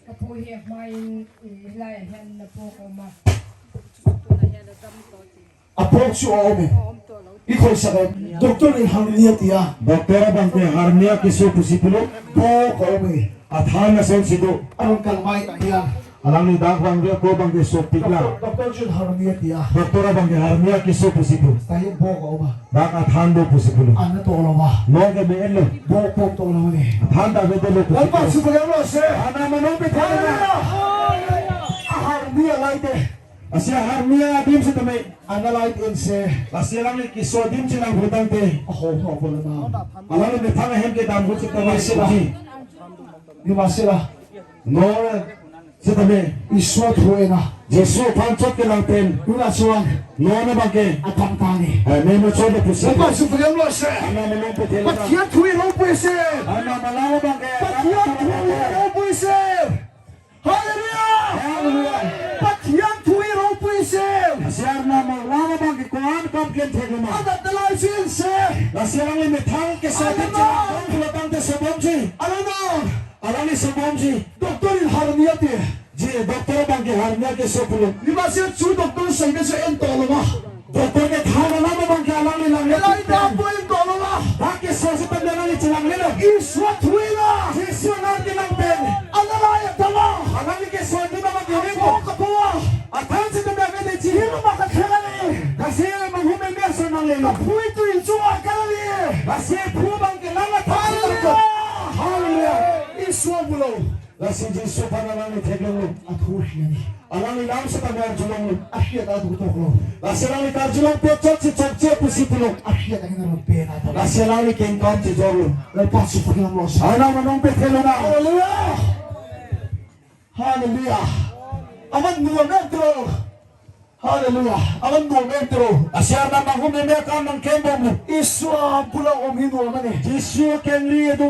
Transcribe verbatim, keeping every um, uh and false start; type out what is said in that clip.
Kapu hi hmain, eh, lai hen na po ko ma. Apok chu o me. Ikhoi sakai. Doctor ni harnia tia. Doctor bang ke harnia kisu pusi pulo. Bo ko me. Athan na sen sido. Arong kal mai tia. Alangni dak bang dia ko bang ke sok tikla. Doctor chu harnia tia. Doctor bang ke harnia kisu pusi pulo. Tayo bo ko ma. Dak athan do pusi pulo. Ana to lo ma. No ke me elo. Bo ko to lo ne. Athan da be de lo pusi pulo. Opa su pagam lo se. Ana mano be thana. Harnia lai de. Asia harnia dim se tame. Ana lai in se. Asia lang ni kiso dim se lang hutang te. Aho ho bo na. Alangni methang hem ke dam hut se tame. Ni masila. No. Sitame. Isua thuena. Jesu phan chot ke lang pen. Nuna chuan. No na bang ke. Atang tani. Eh, me no chot pusi. Opa su pagam lo se. Ana me no pe thela. Pathian thui ro pui se. Ana ma la bang ke. Pathian thui ro pui se. Hallelujah. Hallelujah. Pathian thui ro pui se. Siar na ma la bang ke kuan kam ken thek ma. Ada dalai sin se. La siar le me thang ke sa ke cha. Hallelujah. Bang ke tang te se bom si. Alana. Alani se bom si. Doctor in harnia te. Ji, doctor bang ke harnia ke sopulo. Ni ma se chu doctor sai ke se en to lo ma. Doctor ke thana lama bang ke alangni lang le. Elai da po en to lo ma. Bang ke so se tam alangni chilang le lo. Isua thui la. Jesu na ke lang pen. Ala la ya ta ma. Alangni ke so ni bang ke le ko. Ka po. Athan se tam ya ke de chi. Ni ma ka khela ni. Ka se ma hu me me so na le lo. Ka phui tu in chu a ka ni. Ka se phu bang ke lang la ta. Hallelujah. Hallelujah. Isua bulo. Lasi Jisu phano nangni theklongno. Athu hinani. Alangni lam se tangwi arjulongno. Akhia ta dukdoklo. Lasi alangni karjulong pe chokche chokche pusi pulo. Akhia ta hinaro pe na ta. Lasi alangni kengkam se jorlo. Lai pasu phaklam lo sa. Ana manong pe thelo na. Hallelujah. Hallelujah. Aman nuwa mentro. Hallelujah. Aman nuwa mentro. Asia na mangu meme kan nang kembong. Isua pula om hindu amane. Jisu kengri edu.